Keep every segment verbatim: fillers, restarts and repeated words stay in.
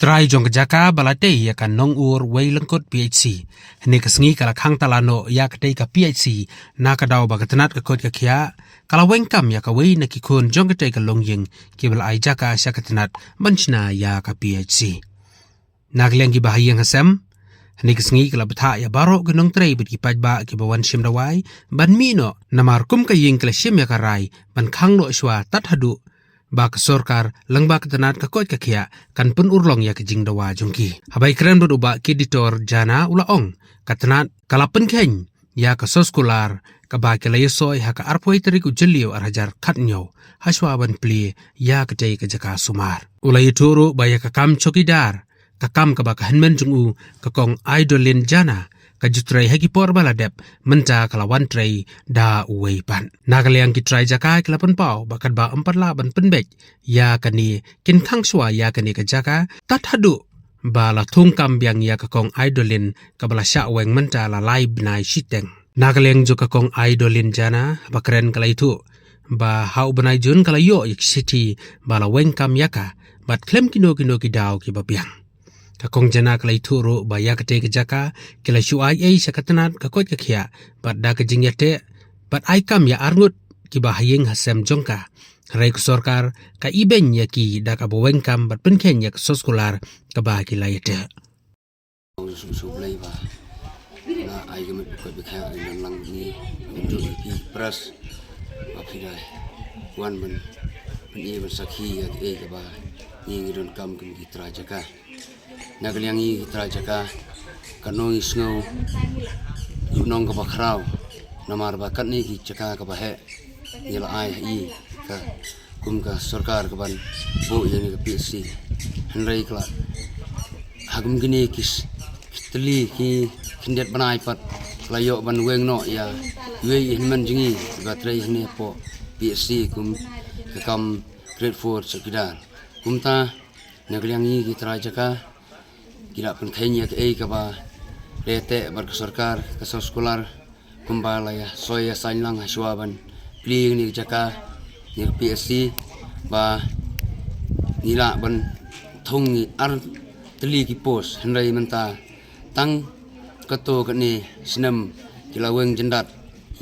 trai jong ka jaka ba la tei ïa ka Nongur Wei Lyngkut P H C. Hynne ka sngi ka la khang tala noh ïa katei ka P H C, na ka daw ba ka tnat ka koit ka khiah ka la weng kam ïa kawei na ki khun jong katei ka longïing kiba la ai jaka sha ka tnat ban shna ïa ka P H C. Na ka liang kiba ha ïing ha sem, hynne ka sngi ka la bthah ïa baroh ki nongtrei bad ki paidbah kiba wan shim dawai ban mih noh, namar kum ka ïing ka la shim ïa ka rai ban khang noh shuwa tad haduh ba ka sorkar lyngba ka tnat ka koit ka khiah kan pynurlong ïa ka jingdawa jong ki. Haba ïakren bad u Bah Keditor Jana u la ong, ka tnat ka la pynkheiñ ïa ka soskular kaba ki la ïasoi ha ka arphew tarik u Jylliew ar hajar khathynñiew, ha shuwa ban plie ïa katei ka jaka sumar. U la ïathuh ruh ba ïa ka kam chowkidar, ka kam kaba ka hynmen jong u, ka Kong Aidolin Jana, ka ju trei ha ki por ba la dep, mynta ka la wan trei da uwei pat. Na ka liang ki trai jaka ki la pynpaw ba katba ym pat lah ban pynbeit ïa kane, kin khang shuwa ïa kane ka jaka tad haduh ba la thung kam biang ïa ka Kong Aidolin kaba la shah weng mynta la lai bnai shiteng. Na ka liang jong ka Kong Aidolin Jana, ba kren ka la ïathuh ba ha u bnai Jun ka la ïoh ïa ka shithi ba la weng kam ïa ka, bad khlem kino kino ki daw kiba biang. Ka Kong Jana ka la ïathuh ruh ba ïa katei ka jaka ki la shu ai ei sha ka tnat ka koit ka khiah bad da ka jingïateh bad ai kam ïa arngut kiba ha ïing ha sem jong ka. Hynrei ka sorkar ka ibeiñ ïa ki da kaba weng kam bad pynkheiñ ïa ka soskular kaba ki la ïateh. Ong sum sum Blei ba na ai ka met ka bikha ai nan lang ni, mynjur ïa phi press ba phi dei wan ban, ban ïa ban sakhi ïa kaei kaba ngi ngi donkam kum ki trai jaka. Na ka liang ngi ki trai jaka, katno ngi sngew ïa u nong kaba khraw, namar ba katne ki jaka kaba heh ngi la ai ha i ka, kum ka sorkar kaban buh ïa kane ka P H C. Hynrei ka la ha kum kine ki s-, ki tylli ki khyndiat bnai pat ka la ïoh ban weng noh ïa iwei i hynmen jong ngi ba trei hangne hapoh P H C kum ka kam grade four chowkidar. Kumta na ka liang ngi ki trai jaka, ki la pynkheiñ ïa kaei kaba la ïateh bad ka sorkar, ka soskular, kumba la ïa soi ïa saiñ lang ha shuwa ban plie ïa kane ka jaka, ïa ka P H C, ba ngi lah ban thung ïa ar tylli ki post. Hynrei mynta tang katto katne snem ki la weng jyndat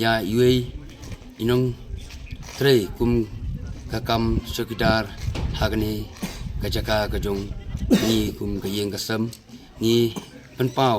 ïa iwei i nongtrei kum ka kam chowkidar ha kane ka jaka ka jong ngi kum ka ïing ka sem. Ngi pynpaw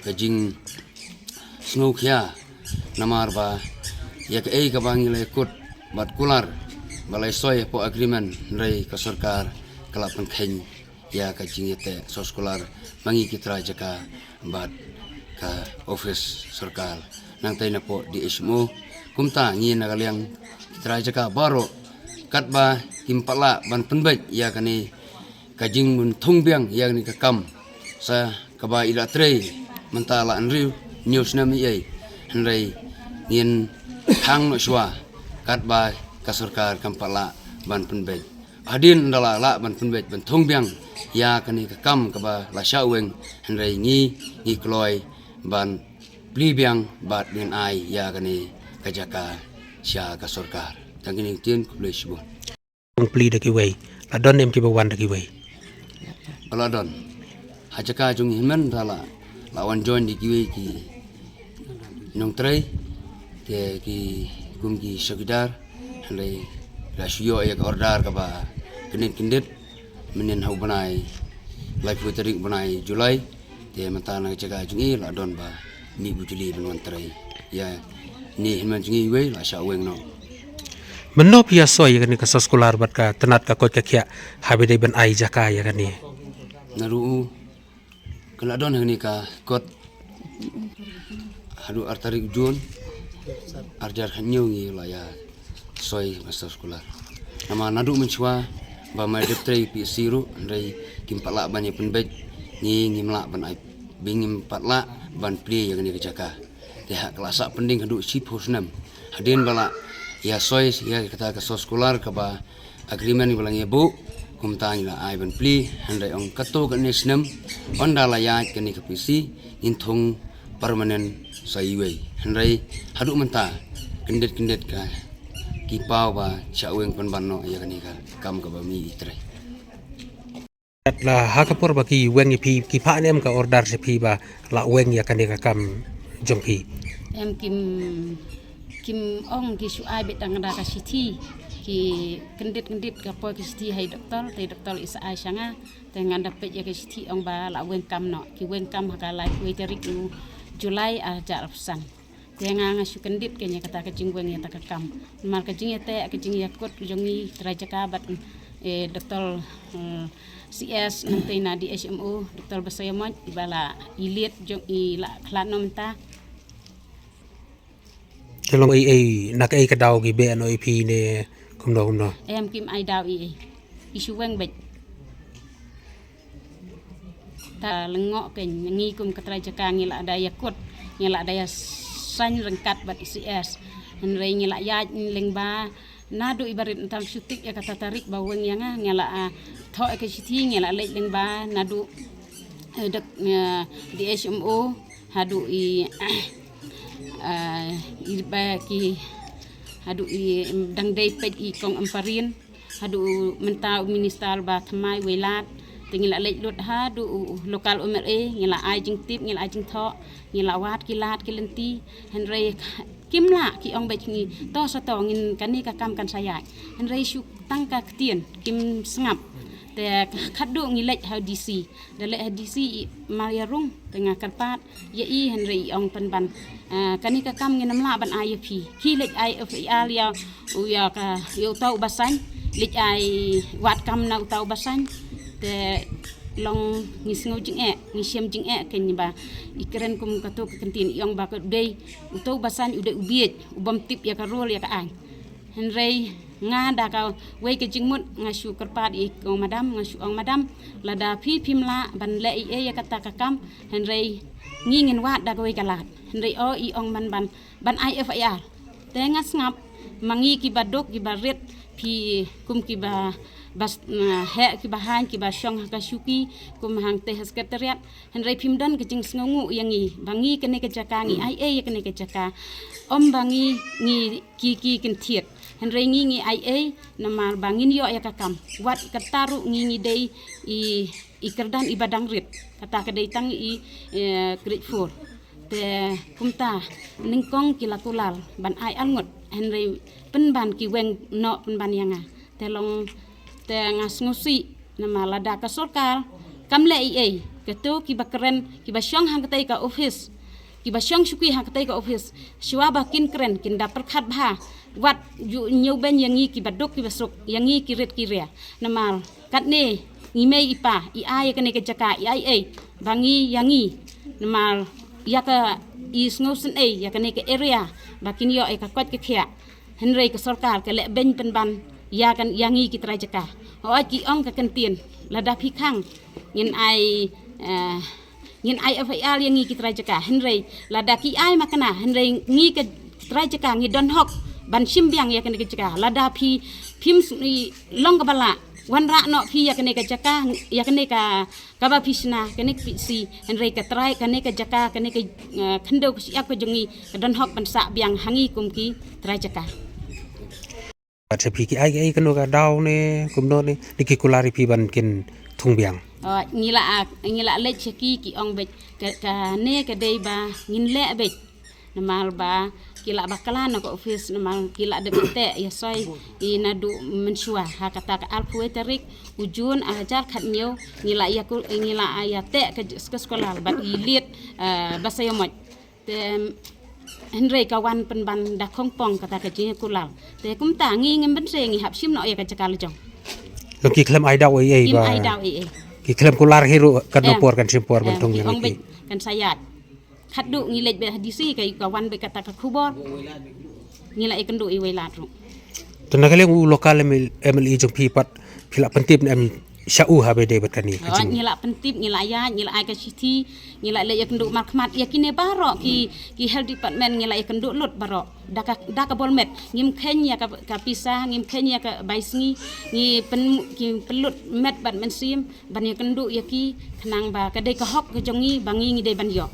ka jingsngewkhia, namar ba ïa kaei kaba ngi la ïakut bad kular ba la ïasoi hapoh agreement, hynrei ka sorkar ka la pynkheiñ ïa ka jingïateh soskular ma ngi ki trai jaka bad ka office sorkar, nangtei napoh D H M O. Kumta ngi na ka liang ki trai jaka baroh, katba kim pat lah ban pynbeit ïa kane ka jingmynthung biang ïa kane ka kam, sa kaba i la trei mynta la hynriew hynñiew snem ei ei, hynrei ngin khang noh shuwa katba ka sorkar kam pat lah ban pynbeit. Hadien da la lah ban pynbeit ban thung biang ïa kane ka kam kaba la shah weng, hynrei ngi, ngi kloi ban plie biang bad ngin ai ïa kane ka jaka sha ka sorkar. Tang kine ki ktien, khublei shibun. Ong plie da kiwei, la don em kiba wan da kiwei? Ba la don. Ha jaka jong ngi hynmen da la, la wan join da kiwei ki nongtrei, te ki kum ki chowkidar, hynrei la shu ïoh ïa ka order kaba kyndit kyndit, mynnin ha u bnai, laiphew tarik bnai July, te mynta na ka jaka jong ngi la don ba mih bujli ban wan trei. Ïa ne hynmen jong ngi iwei la shah weng noh. Mynno phi ïa soi ïa kane ka soskular bad ka tnat ka koit ka khiah haba dei ban ai jaka ïa kane? Naduh u ka la don ha kane ka kot haduh ar tarik Jun ar hajar khathynñiew ngi la ïa soi master scholar. Namar naduh mynshuwa ba ma dep trei P H C ruh, hynrei kim pat lah ban ïa pynbeit, ngi ngim lah ban ai, ba ngim pat lah ban plie ïa kane ka jaka. Te ha ka la sah pending haduh shiphew snem. Hadien ba la ïa soi ïa kata ka soskular kaba agreement ba la ngi buh, kumta ngi la ai ban plie, hynrei ong katto katne snem, ynda la ïaid kane ka P H C, ngin thung permanent sa iwei. Hynrei haduh mynta, kyndit kyndit ka ki paw ba shah weng pynban noh ïa kane ka kam kaba mi i trei. Kat la ha ka por ba ki weng ïa phi, ki phah ne em ka order sha phi ba la weng ïa kane ka kam jong phi? Em, kim, kim ong ki shu ai beit tang da ka shithi, ki kyndit kyndit ka poi ka shithi ha i doktor, te i doktor i sa ai sha nga, te nga da peit ïa ka shithi ong ba la weng kam noh, ki weng kam ha ka laiphew tarik u July ar hajar arphew san. Te nga nga shu kyndit kein ïa kata ka jingweng ïa kata ka kam. Namar ka jingïateh, ka jingïakut jong ngi trai jaka bad, eh, doktor, eh, C S nangta na D H M O, doktor Basaiawmoit, iba la i liet jong i la khlad noh mynta. Te long ei ei, na kaei ka daw ki beh noh ïa phi ne kumno kumno? Em, kim ai daw ei ei. I shu weng beit. Ta lyngngoh kein, ngi kum ka trai jaka ngi la da ïakut, ngi la da ïasaiñ ryngkat bad C S. Hynrei ngi la ïaid lyngba naduh i barit, mynta shu tik ïa kata tarik ba weng ïa nga, ngi la, ah, thoh ïa ka shithi, ngi la leit lyngba naduh, eh, dok, eh, D H M O haduh i, eh, i ba ki, haduh i, em, dang dei peit i kong Ampareen, haduh mynta u minister ba thymmai Wailadming, te ngi la leit lut haduh u local M L A, ngi la ai jingtip, ngi la ai jingthoh, ngi la wad ki lad ki lynti, hynrei kim lah, ki ong beit ngi, to sa to, ngin kane ka kam kan sa ïaid. Hynrei shu tang ka ktien, kim sngap. Te khatduh ngi leit ha D C, da leit ha D C i Maria Rung, te nga kyrpad ïa i, hynrei i ong pynban, ah, kane ka kam ngin ym lah ban ai ïa phi. Ki leit ai F I R ïa u, ïa ka, ïa uta u Basaiawmoit, leit ai wad kam na uta u Basaiawmoit. Te long ngi sngew jingeh, ngi shem jingeh kein ba i kren kum kato ka ktien, i ong ba ka dei uta u Basaiawmoit u dei u bieit, u bym tip ïa ka rule ïa ka aiñ. Hynrei nga da kawei ka jingmut nga shu kyrpad ïa i kong madam, nga shu ong madam, lada phi phim lah ban leh ei ei ïa kata ka kam, hynrei ngi ngin wad da kawei ka lad. Hynrei o i ong ban, ban, ban ai F I R. Te nga sngap, ma ngi kiba duk kiba rit, phi kum kiba, bas, na, heh kiba haiñ, kiba shong ha ka shuki, kum hangtei ha secretariat, hynrei phim don ka jingsngewnguh ïa ngi ba ngi kane ka jaka ngi ai ei ïa kane ka jaka. Ym ba ngi, ngi ki, ki kynthied. Hynrei ngi ngi ai ei namar ba ngin ïoh ïa ka kam. Wat kata ruh ngi ngi dei i, i kyrdan iba dang rit. Kata ka dei tang i, eh, grade four. Te kumta nyngkong ki la kular ban ai arngut, hynrei pynban ki weng noh pynban ïa nga. Te long, te nga sngewsih namar lada ka sorkar kam leh ei ei, kato kiba kren, kiba shong hangtei ka office, kiba shong shuki hangtei ka office, shuwa ba kin kren kin da pyrkhat bha, wat ju ñiewbeiñ ïa ngi kiba duk kiba suk, ïa ngi ki rit ki ria. Namar katne ngi mei i pa, i ai ïa kane ka jaka, i ai ei ba ngi ïa ngi. Namar ïa ka, i sngewsynei ïa kane ka area ba kin ïoh ïa ka koit ka khiah. Hynrei ka sorkar ka leh beiñ pynban ïa kan, ïa ngi ki trai jaka. Hooid ki ong ka kyntien, lada phi khang ngin ai, eh, ngin ai F I R ïa ngi ki trai jaka. Hynrei lada ki ai ma kane, hynrei ngi ki trai jaka ngi don hok ban shim biang ïa kane ka jaka. Lada phi, phim s-, i, long kaba lah, wanrah noh phi ïa kane ka jaka, ïa kane ka, kaba phi shna, kane ka phi shi, hynrei ka trai, kane ka jaka, kane ka, eh, khyndew ka shyiap ka jong ngi, ka don hok ban sah biang ha ngi kum ki trai jaka. Pat sha phi ki ai, ki ai kano ka daw ne kumno ne, ne ki kular ïa phi ban kin thung biang? Oh, ngi la, ah, ngi la leit sha ki, ki ong beit ka, kane ka dei ba ngin leh beit. Namar ba ki la bakla na ka office, namar ki la dep teh ïa soi i naduh mynshuwa, ha kata ka arphew tarik u June ar hajar khathynñiew, ngi la ïa ku, ngi la ïa teh ka j-, ka skolal bad i liet, eh, Basaiawmoit. Te hynrei ka wan pynban da khongpong kata ka jingkular. Te kumta ngi ngim bynta ngi hap shim noh ïa ka jaka la jong. Long ki khlem ai daw ei ei. Kim ba ai daw ei ei. Ki khlem kular hi ruh katno por kan shim por ban thung ïa ngi. Ong beit kan sa ïaid. Khatduh ngi leit beit ha D C ka, ka wan beit kata ka khubor. Ngi la ïakynduh ïa i Wailadming ruh. Te na ka liang u local M L A, M L A jong phi pat phi la pyntip ne em sha u haba dei bad kane ka jing? Ngi la pyntip, ngi la ïaid, ngi la ai ka shithi, ngi la leit ïakynduh markhmat ïa kine baroh ki, ki health department ngi la ïakynduh lut baroh. Da ka, da ka bor met, ngim kheiñ ïa ka, ka pisa, ngim kheiñ ïa ka bai sngi, ngi pyn, ki pynlut met bad mynsiem ban ïakynduh ïa ki, khnang ba ka dei ka hok ka jong ngi ba ngi ngi dei ban ïoh.